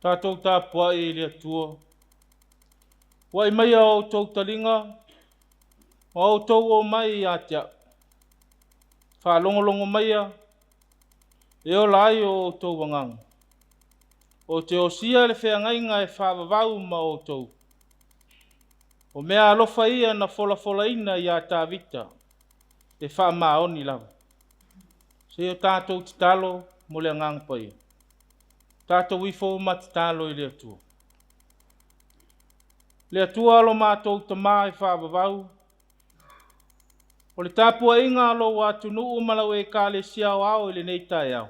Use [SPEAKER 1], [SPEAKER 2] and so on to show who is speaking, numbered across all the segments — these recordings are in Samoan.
[SPEAKER 1] Tatou tapuai i le Atua. Ua'i maia o outou taliga ma outou o mai ia te au. Faalogologo maia e ola ai o outou agaga. Ou te osia le feagaiga e faavavau ma outou. O mea alofa ia na folafolaina ia Tavita e faamaoni lava. Se o tatou tatalo mo le agaga paia. Tatou ifo ma tatalo i le Atua. Le Atua lo matou Tamā e faavavau, o le tapuaiga a lou atunuu ma lau ekalesia aoao i lenei taeao.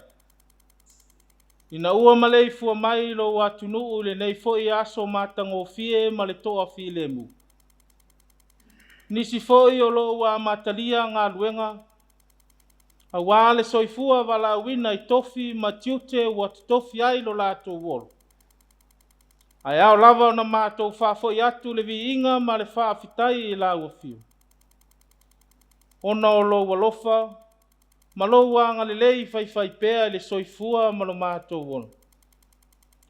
[SPEAKER 1] Ina ua maleifua mai lou atunuu i lenei foi aso matagofie ma le toafilemu. Nisi foi o lo o ua amatalia galuega aua le soifua valaauina i tofi ma tiute ua totofi ai lo latou ola. Ae ao lava ona matou faafoi atu le viiga ma le faafetai i lau afio, ona o lou alofa ma lou agalelei faifaipea i le soifua ma lo matou ola.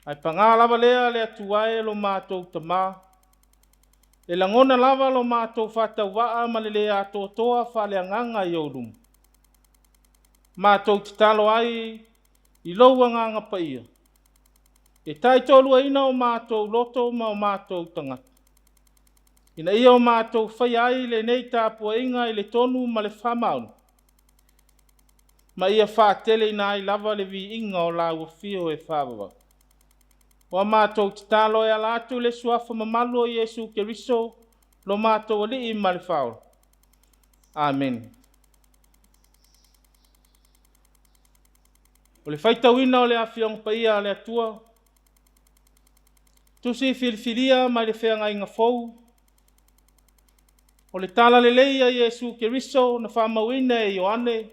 [SPEAKER 1] Ae paga lava lea le Atua e lo matou Tamā, e lagona lava lo matou faatauvaa ma le le atoatoa faaleagaga i ou luma. Matou tatalo ai i lou agaga paia, e taitoaluaina o matou loto ma o matou tagata, ina ia o matou faia ai lenei tapuaiga i le tonu ma le faamaoni, ma ia faateleina ai lava le viiga o lau afio e faavavau. Ua matou tatalo e ala atu le suafa mamalu o Iesu Keriso, lo matou Alii ma le Faaola. Amene. O le faitauina o le Afioga Paia a le Atua, tusi filifilia mai le Feagaiga Fou, o le Tala Lelei a Iesu Keriso na faamauina e Ioane,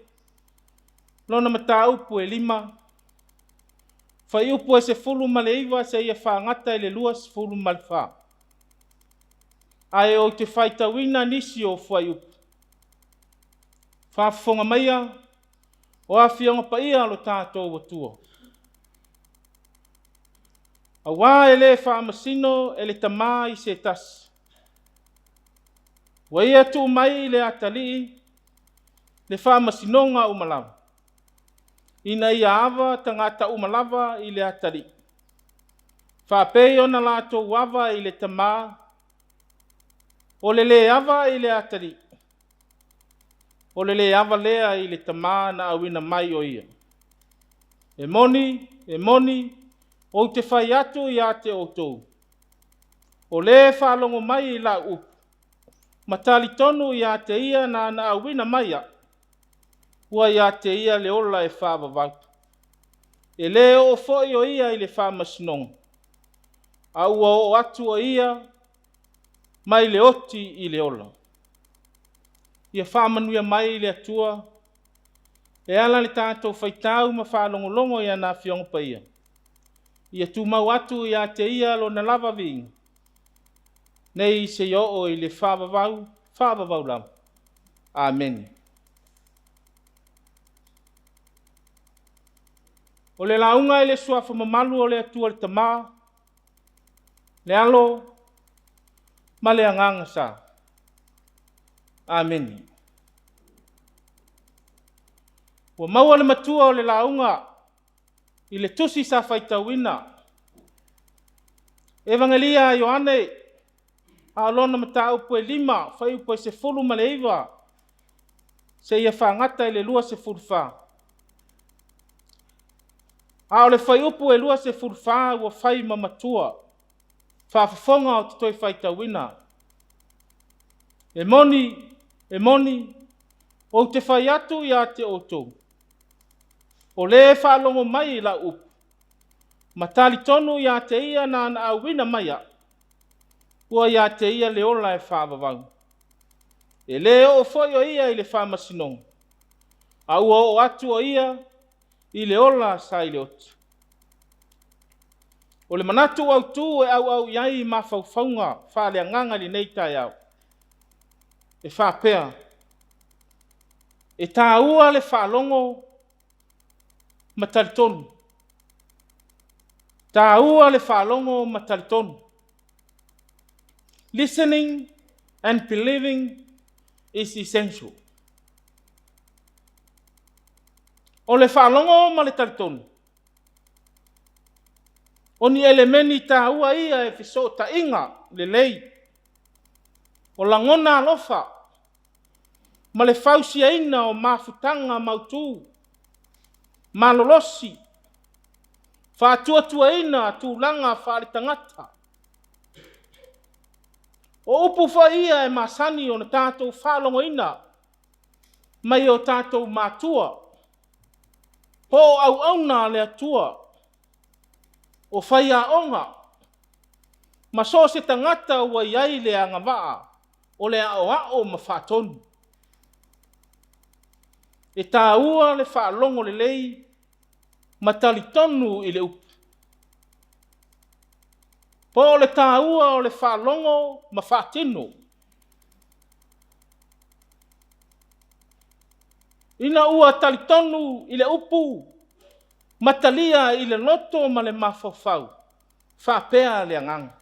[SPEAKER 1] lona mataupu e 5, fuaiupu e 19 seia fagata i le 24. Ae ou te faitauina nisi o fuaiupu. Faafofoga maia o Afioga Paia a lo tatou Atua. Aua e le faamasino e le Tama i se tasi, ua ia tuu mai i le atalii le faamasinoga uma lava, ina ia ava tagata uma lava i le atalii, faapei ona latou ava i le Tama. O le le ava i le atalii, o le le ava lea i le Tama na auina mai o ia. E moni, e moni, ou te fai atu ia te outou, o le faalogo mai i lau upu, ma talitonu ia te ia nāna auina mai au, ua ia te ia le ola e faavavau. E le oo foi o ia i le faamasinoga, a ua oo atu o ia mai le oti i le ola. Ia faamanuia mai le Atua e ala i le tatou faitau ma faalogologo i ana Afioga Paia. Ia tumau atu ia te ia lona lava viiga, nei seia oo i le faavavau, faavavau lava. Amene. O le lauga i le suafa mamalu o le Atua le Tama, le Alo ma le Agaga Sa. Amene. Ua maua le matua o le lauga i le tusi sa faitauina, Evagelia a Ioane, a o lona mataupu e 5, fuaiupu e 19 seia fagata i le 24. A o le fuaiupu e 24 ua fai ma matua, faafofoga ou te toe faitauina. E moni, e moni, ou te fai atu ia te outou, o le faalogo mai i lau upu, Ma talitonu ia te ia na auina mai a'u, ua ia te ia le ola e faavavau. E lē oo foi o ia i le faamasinoga, a ua oo atu o ia i le ola sa i le oti. O le manatu autū e auau i ai mafaufauga faaleagaga i lenei taeao, e faapea, e taua le faalogo ma talitonu. Taua le faalogo ma talitonu. Listening and believing is essential. O le faalogo ma le talitonu, o ni elemeni taua ia e fesootaiga lelei, o lagona alofa ma le fausiaina o mafutaga mautu, malolosi, faatuatuaina tulaga faaletagata. O upu foi ia e masani ona tatou faalogoina mai o tatou matua, po o auauna a le Atua, o faiaoga, ma so o se tagata ua i ai le agavaa o le aoao ma faatonu. E taua le faalogo lelei ma talitonu i le upu. Po o le taua o le faalogo ma faatino. Ina ua talitonu i le upu ma talia i le loto ma le mafaufau, faapea le agaga.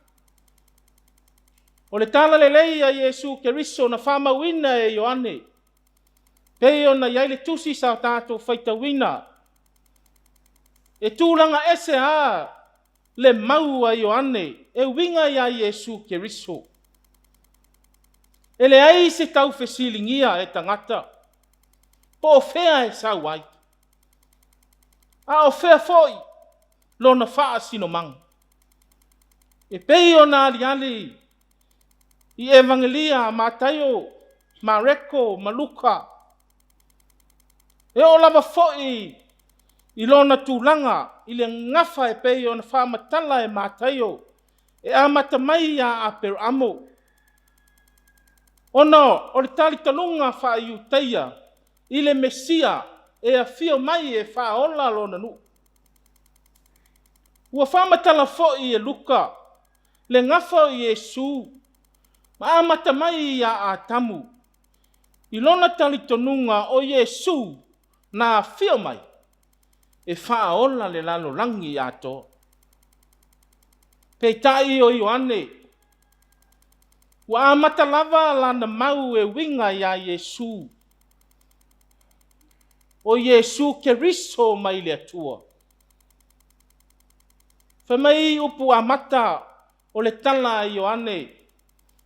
[SPEAKER 1] O le Talalelei a Iesu Keriso na faamauina e Ioane, pei ona i ai le tusi sa tatou faitauina. E tulaga ese lava le mau a Ioane e uiga ia Iesu Keriso. E leai se taufesiligia e tagata po o fea e sau ai, a o fea foi lona faasinomaga. E pei ona aliali i Evagelia a Mataio, Mareko ma Luka. E oo lava foi i lona tulaga i le gafa e pei ona faamatala e Mataio, e amata mai ia Aperamo. Ona o le talitonuga faaiutaia i le Mesia e afio mai e faaola lona nuu. Ua faamatala foi e Luka le gafa o Iesu na amata mai ia Atamu i lona talitonuga o Iesu na afio mai e faaola le lalolagi atoa. Peitai o Ioane, ua amata lava lana mau e uiga ia Iesu, o Iesu Keriso mai le Atua. Fai mai upu amata o le tala a Ioane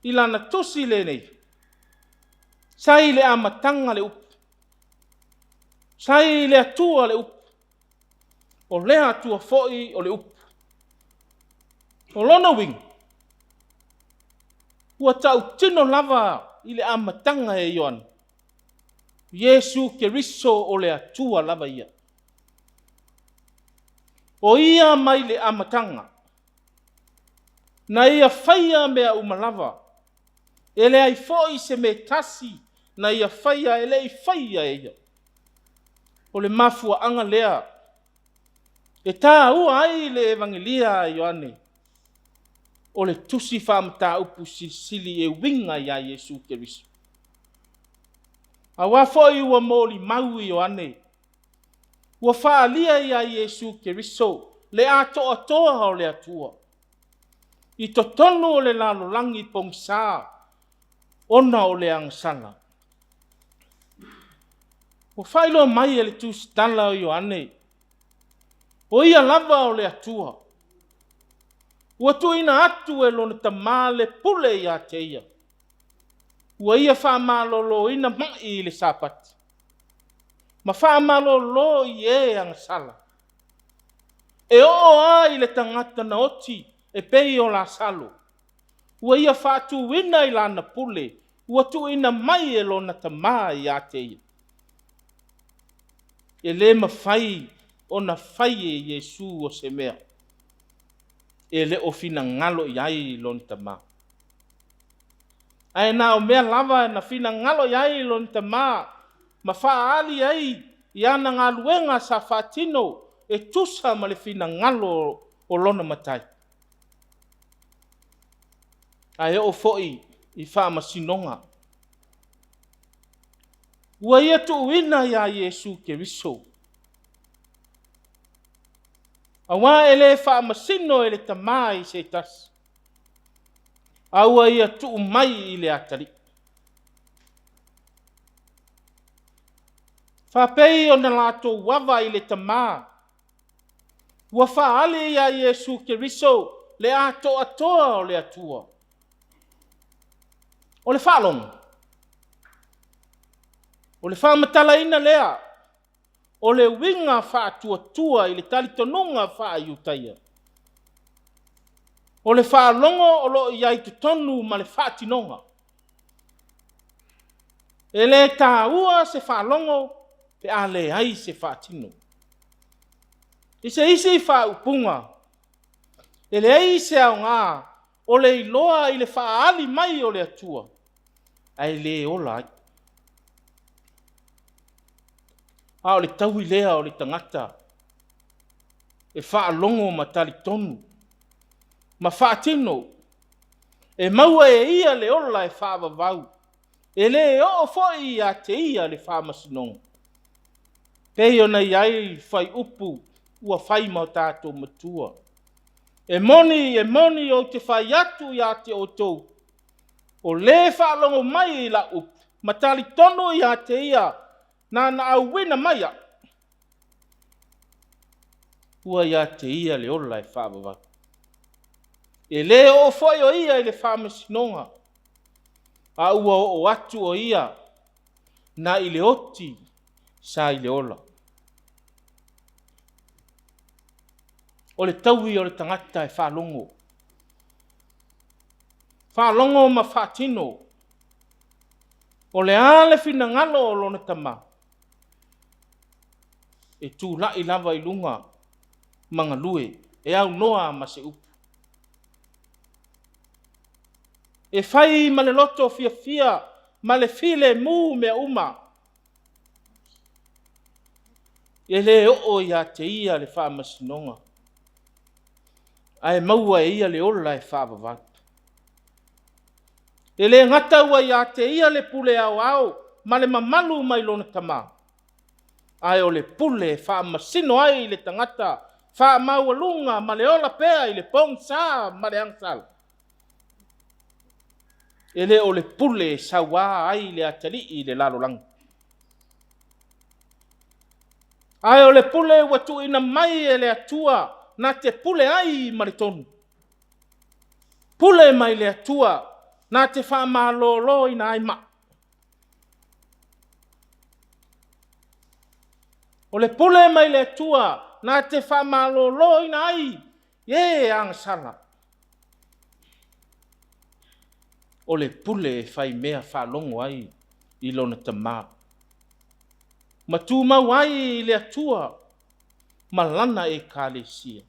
[SPEAKER 1] i lana tusi lenei, sa i le amataga le upu, sa i le Atua le upu, o lea Atua foi o le upu. O lona uiga, ua tautino lava i le amataga e Ioane, Iesu Keriso o le Atua lava ia. O Ia mai le amataga, na Ia faia mea uma lava, e leai foi se mea e tasi na ia faia e le i faia e Ia. O le mafuaaga lea e taua ai le Evagelia a Ioane, o le tusi faamataupu silisili e uiga ia Iesu Keriso. Aua foi ua molimau Ioane, ua faaalia ia Iesu Keriso le atoatoa o le Atua i totonu o le lalolagi pogisa ona o le agasala. Ua faailoa mai e le tusitala o Ioane, o Ia lava o le Atua, ua tuuina atu e lona Tama le pule ia te Ia, ua Ia faamaloloina mai i le Sapati, ma faamalolo i e agasala. E oo lava i le tagata na oti e pei o Lasalo, ua ia faatuina i lana pule ua tuuina mai e lona tama ia te ia. E le mafai ona fai e Iesu o se mea. e le o finagalo i ai lona Tama. Ae na o mea lava na finagalo i ai lona Tama ma faaali ai i ana galuega sa faatino e tusa ma le finagalo o lona Matai. Ae oo foi i faamasinoga. Ua ia tuuina ia Iesu Keriso, aua e le faamasino e le Tama i se tasi, a ua ia tuu mai i le atalii. Faapei ona latou ava i le Tama, ua faaali ia Iesu Keriso le atoatoa o le Atua. O le faalogo, o le faamatalaina lea o le uiga faatuatua i le talitonuga faa-Iutaia. O le faalogo o lo o i ai i totonu ma le faatinoga. E le taua se faalogo pe a leai se faatino. I se isi faaupuga, e leai se aoga o le iloa i le faaali mai o le Atua, ae le ola ai. A o le taui lea o le tagata e faalogo ma talitonu ma faatino, e maua e ia le ola e faavavau, e le oo foi ia te ia le faamasinoga, pei ona i ai fuaiupu ua fai ma o tatou matua. E moni, e moni, ou te fai atu ia te outou, o le faalogo mai i lau upu ma talitonu ia te ia nana auina mai au, ua ia te ia le ola e faavavau. E le oo foi o ia i le faamasinoga, a ua oo atu o ia nai le oti sa i le ola. O le taui o le tagata e faalogo, faalogo ma faatino. O le a le finagalo o lona tama? E tulai lava i luga ma galue e aunoa ma se upu. E fai ma le loto fiafia ma le filemu mea uma. E le oo ia te ia le faamasinoga, ae maua e ia le ola e faavavau. E le gata ua ia te ia le pule aoao ma le mamalu mai lona tama, ae o le pule e faamasino ai le tagata faamaualuga ma le ola pea i le pogisa ma le agasala. E le o le pule e saua ai le atalii i le lalolagi, ae o le pule ua tuuina mai e le Atua na te pule ai ma le tonu. Pule mai le Atua na te faamaloloina ai mai. O le pule mai le Atua na te faamaloloina ai e agasala. O le pule e faimea faalogo ai i lona tama ma tumau ai i le Atua ma lana ekalesia.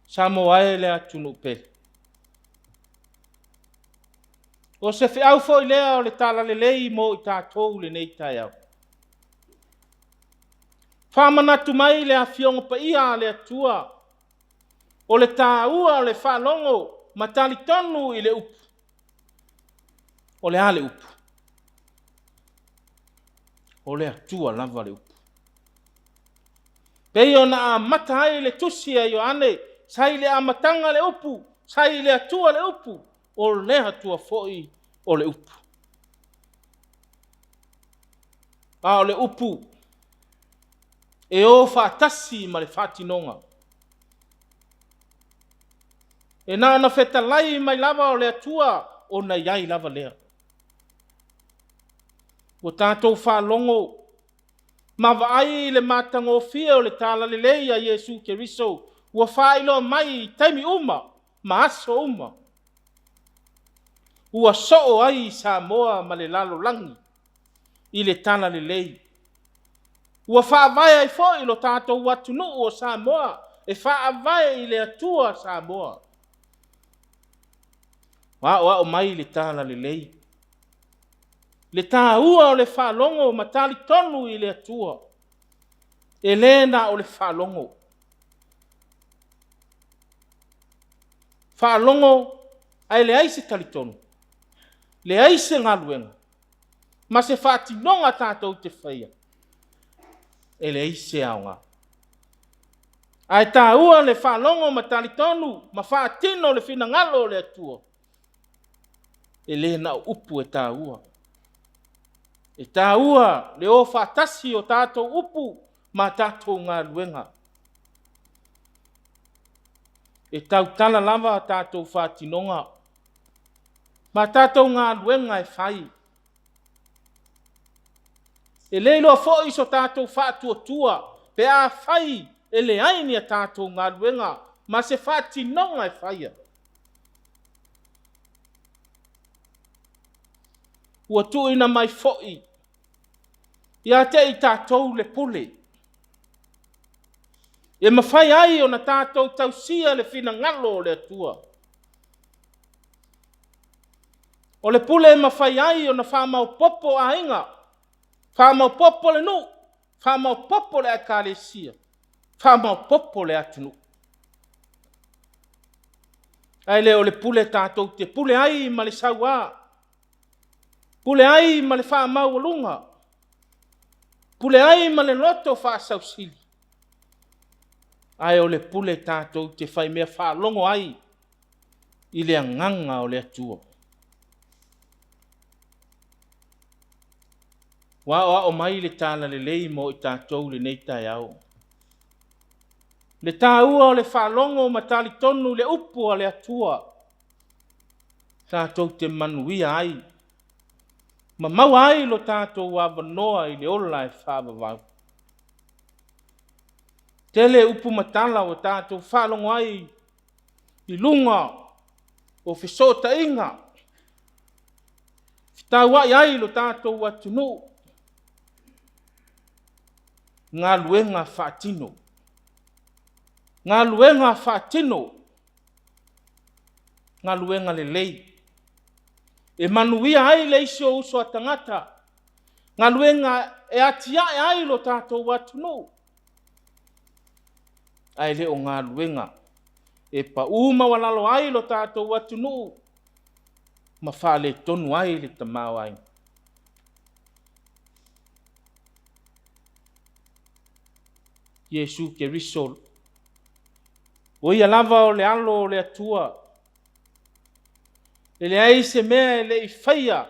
[SPEAKER 1] Samoa e le atunuu pele, o se feau foi lea o le Talalelei mo i tatou i lenei taeao. Faamanatu mai le Afioga Paia a le Atua, o le taua o le faalogo ma talitonu i le upu. O le a le upu? O le Atua lava le upu. Pei ona amata ai le tusi a Ioane, sa i le amataga le upu, sa i le Atua le upu, o le Atua foi o le upu. A o le upu e o faatasi ma le faatinoga. E na ona fetalai mai lava o le Atua ona i ai lava lea. Ua tatou faalogo ma vaai i le matagofie o le Talalelei a Iesu Keriso ua faailoa mai i taimi uma ma aso uma, ua soo ai Samoa ma le lalolagi i le Talalelei. Ua faavae ai foi lo tatou atunuu o Samoa e faavae i le Atua Samoa. Ua aoao mai le talalelei, le taua o le faalogo ma talitonu i le Atua. E le na o le faalogo, faalogo ae leai se talitonu, leai se galuega ma se faatinoga tatou te faia, e leai se aoga. Ae taua le faalogo ma talitonu ma faatino le finagalo o le Atua. E le na o upu e taua, e taua le o faatasi o tatou upu ma tatou galuega. E tautala lava a tatou faatinoga ma tatou galuega e fai. E le iloa foi so tatou faatuatua pe afai e leai ni a tatou galuega ma se faatinoga e faia. Ua tuuina mai foi ia te i tatou le pule, e mafai ai ona tatou tausia le finagalo o le Atua. O le pule e mafai ai ona faamaopoopo aiga, faamaopoopo le nuu, faamaopoopo le ekalesia, faamaopoopo le atunuu. Ae le o le pule tatou te pule ai ma le saua, pule ai ma le faamaualuga, pule ai ma le loto faasausili, ae o le pule tatou te faimea faalogo ai i le agaga o le Atua. Ua aoao mai le talalelei mo i tatou i lenei taeao, le taua o le faalogo ma talitonu i le upu a le Atua, tatou te manuia ai ma maua ai lo tatou avanoa i le ola e faavavau. Tele upu ma tala ua tatou faalogo ai i luga o fesootaiga, fetauai ai lo tatou atunuu i galuega faatino. Galuega faatino, galuega lelei e manuia ai le isi ou uso a tagata, galuega e atiae ai lo tatou atunuu, ae le o galuega e pau maualalo ai lo tatou atunuu ma faaletonu ai le tamaoaiga. Iesu Keriso o Ia lava o le Alo o le Atua, e leai se mea e le i faia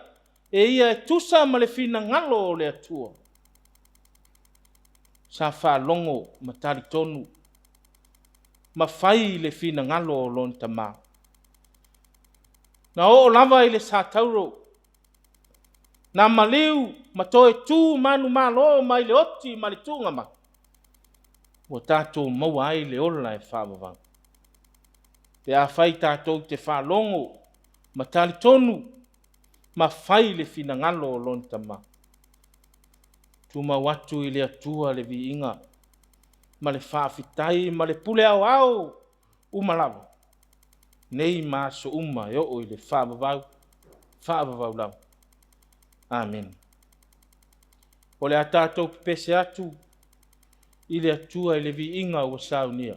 [SPEAKER 1] e Ia e tusa ma le finagalo o le Atua. Sa faalogo ma talitonu ma fai le finagalo o lona Tama. Na oo lava i le satauro, na maliu ma toe tu manumalo mai le oti ma le tuugamau, ua tatou maua ai le ola e faavavau. Pe afai tatou te faalogo ma talitonu ma fai le finagalo o lona Tama. Tumau atu i le Atua le viiga ma le faafetai ma le pule aoao uma lava, nei ma aso uma e oo i le faavavau, faavavau lava. Amene. O le a tatou pepese atu i le Atua i le viiga ua saunia.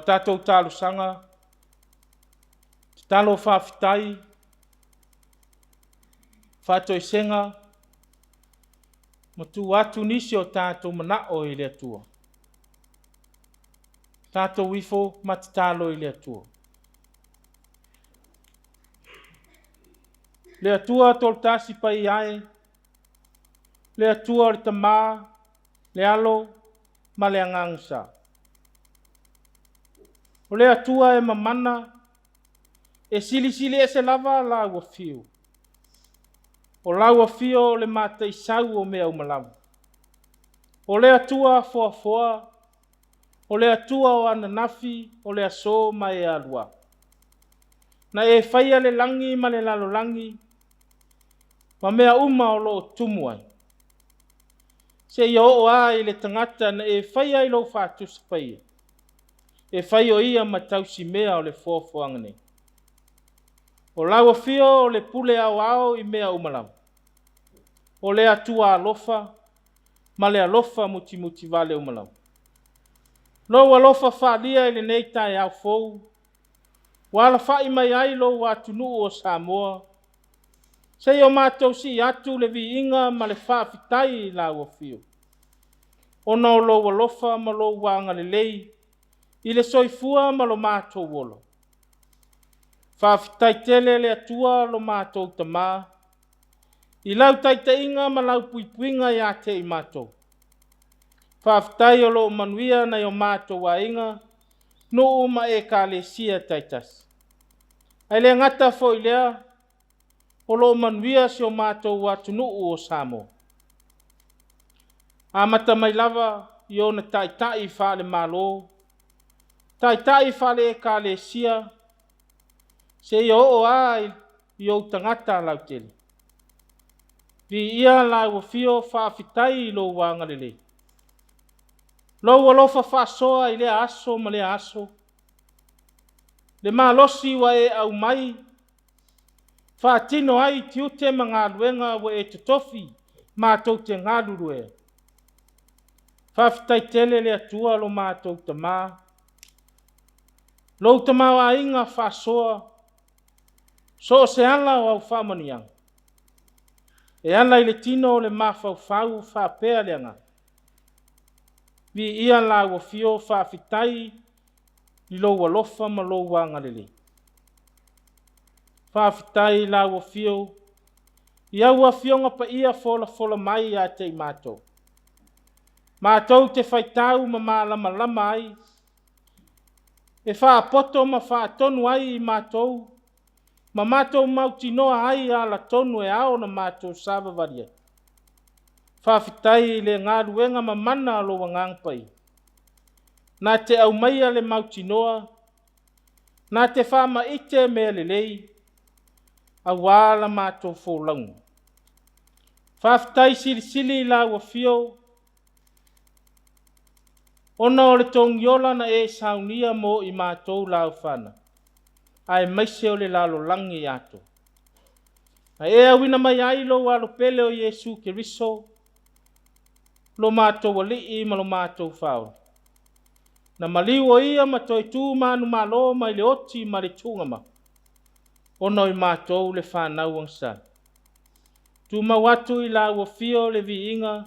[SPEAKER 1] tatou talosaga, tatalo faafetai, faatoesega, ma tuu atu nisi o tatou manao i le Atua. Tatou ifo ma tatalo i le Atua. Le Atua Toletasi Paia e, le Atua o le Tama, le Alo ma le Agaga Sa. O le Atua e mamana, e silisili ese lava lau afio. O lau afio o le mataisau o mea uma lava. O le Atua foafoa, o le Atua o ananafi, o le aso ma e alua. Na e faia le lagi ma le lalolagi ma mea uma o lo o tumu ai. Seia oo lava i le tagata na e faia i lou faatusa paia, e fai o ia ma tausimea o le foafoaga nei. O lau afio o le pule aoao i mea uma lava. O le Atua alofa ma le alofa mutimutivale uma lava. Lou alofa faaalia i lenei taeao fou, ua alafai mai ai lou atunuu o Samoa, seia o matou sii atu le viiga ma le faafetai i lau afio, ona o lou alofa ma lou agalelei i le soifua ma lo matou ola. Faafetai tele le Atua lo matou Tama, i lau taitaiga ma lau puipuiga ia te i matou. Faafetai o lo o manuia nai o matou aiga, nuu ma ekalesia taitasi. Ae le gata foi i lea, o lo o manuia si o matou atunuu o Samoa. Amata mai lava i ona taitai faale-Malo, taitai faale-ekalesia, seia oo lava i ou tagata lautele. Viia lau afio, faafetai i lou agalelei. Lou alofa faasoa i lea aso ma lea aso, le malosi ua e aumai, faatino ai tiute ma galuega ua e totofi matou te galulue ai. Faafetai tele le Atua lo matou Tama, lou tamaoaiga faasoa, so o se ala o au faamanuiaga, e ala i le tino o le mafaufau faapea le agaga. Viia lau afio, faafetai i lou alofa ma lou agalelei. Faafetai i lau afio i au afioga paia folafola mai ia te i matou, matou te faitau ma malamalama ai, e faapoto ma faatonu ai i matou, ma matou mautinoa ai alatonu e ao ona matou savavali ai. Faafetai i le galuega mamana a lou Agaga Paia, na te aumaia le mautinoa, na te faamaite mea lelei, aua la matou folauga. Faafetai silisili i lau afio, ona o le togiola na e saunia mo i matou lau fanau, aemaise o le lalolagi atoa. Na e auina mai ai lou alo pele o Iesu Keriso, lo matou Alii ma lo matou Faaola. Na maliu o ia ma toe tu manumalo mai le oti ma le tuugama, ona o i matou le fanau agasala. Tumau atu i lau afio le viiga,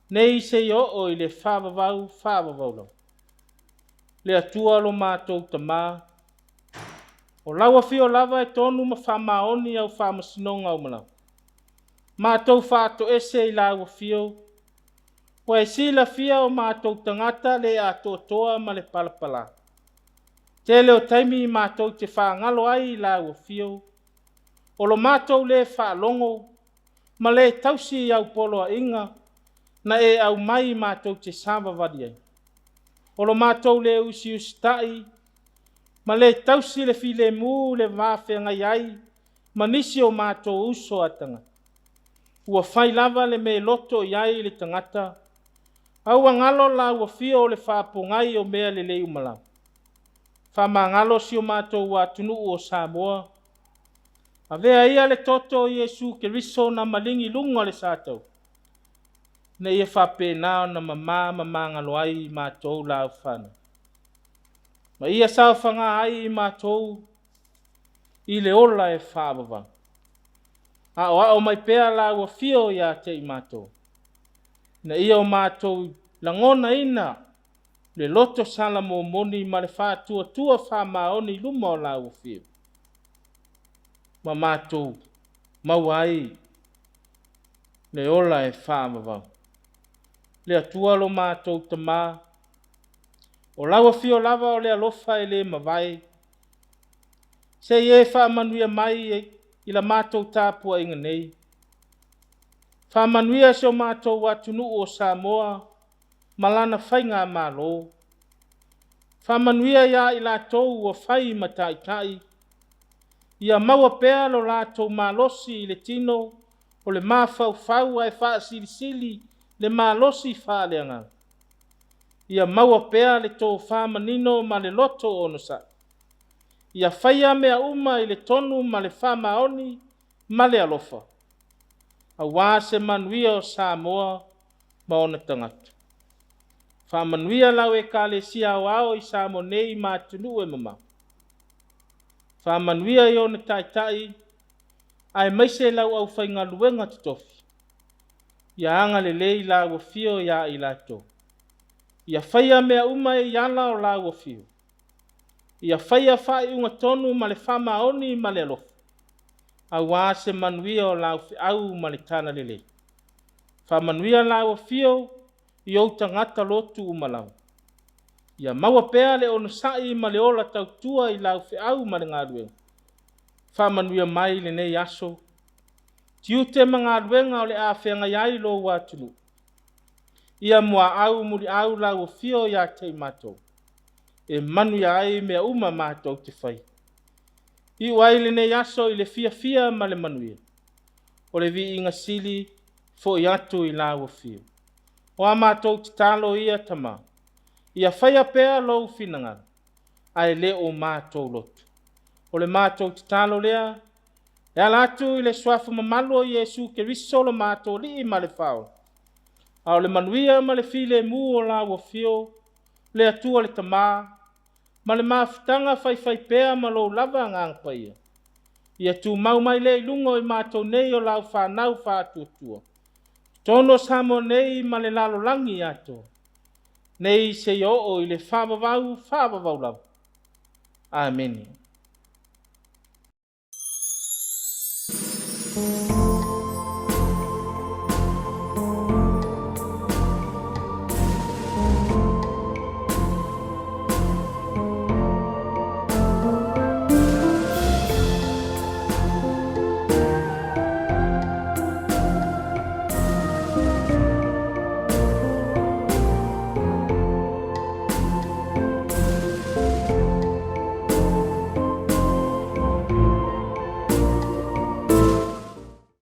[SPEAKER 1] nei seia oo i le faavavau faavavau lava. Le Atua lo matou Tama, o lau afio lava e tonu ma faamaoni au faamasinoga uma lava. Matou faatoese i lau afio, ua e silafia o matou tagata le atoatoa ma le palapala. Tele o taimi matou te faagalo ai i lau afio, o lo matou le faalogo ma le tausi i au poloaiga na e aumai matou te savavali ai. O lo matou le usiusitai ma le tausi le filemu le va feagai ai ma nisi o matou uso a tagata. Ua fai lava le mea e loto i ai le tagata, a ua galo lau afio o le faapogai o mea lelei uma lava. Faamagalo si o matou atunuu o Samoa, avea ia le toto o Iesu Keriso na maligi i luga o le sataua, ina ia faapena ona mama ma magalo ai i matou lau fanau. Ma ia saofaga ai i matou i le ola e faavavau. Aoao mai pea lau afio ia te i matou, ina ia o matou lagonaina le loto salamomoni ma le faatuatua faamaoni i luma o lau afio, ma matou maua ai le ola e faavavau. Le Atua lo matou Tamā, o lau afio lava o le alofa e le mavae, se i e faamanuia mai i la matou tapuaiga nei. Faamanuia si o matou atunuu o Samoa ma lana faigamalo. Faamanuia ia i latou ua fai ma taitai, ia maua pea lo latou malosi i le tino o le mafaufau ae faasilisili le malosi faaleagaga. Ia maua pea le tofa manino ma le loto onosai. Ia faia mea uma i le tonu ma le faamaoni ma le alofa, aua se manuia o Samoa ma ona tagata. Faamanuia lau Ekalesia Aoao i Samoa nei ma atunuu e mamao. Faamanuia i ona taitai aemaise lau aufaigaluega totofi. Ia agalelei lau afio ia i latou. Ia faia mea uma i ala o lau afio. Ia faia faaiuga tonu ma le faamaoni ma le alofa, aua se manuia o lau feau ma le talalelei. Faamanuia lau afio i ou tagata lotu uma lava. Ia maua pea le onosai ma le ola tautua i lau feau ma le galuega. Faamanuia mai lenei aso, tiute ma galuega o le a feagai ai lou atunuu. Ia muaau muliau lau afio ia te i matou, e manuia ai mea uma matou te faia. Iu ai lenei aso i le fiafia ma le manuia, o le viiga sili foi atu i lau afio. O a matou tatalo ia Tama, ia faia pea lou finagalo, ae le o matou loto. O le matou tatalo lea, e ala atu i le suafa mamalu o Iesu Keriso lo matou Alii ma le Faaola, a o le manuia ma le filemu o lau afio, le Atua le Tama, ma le mafutaga faifaipea ma lou lava Agaga Paia, ia tumau mai lea i luga o i matou nei o lau fanau faatuatua, totonu o Samoa nei ma le lalolagi atoa, nei seia oo i le faavavau faavavau lava. Amene.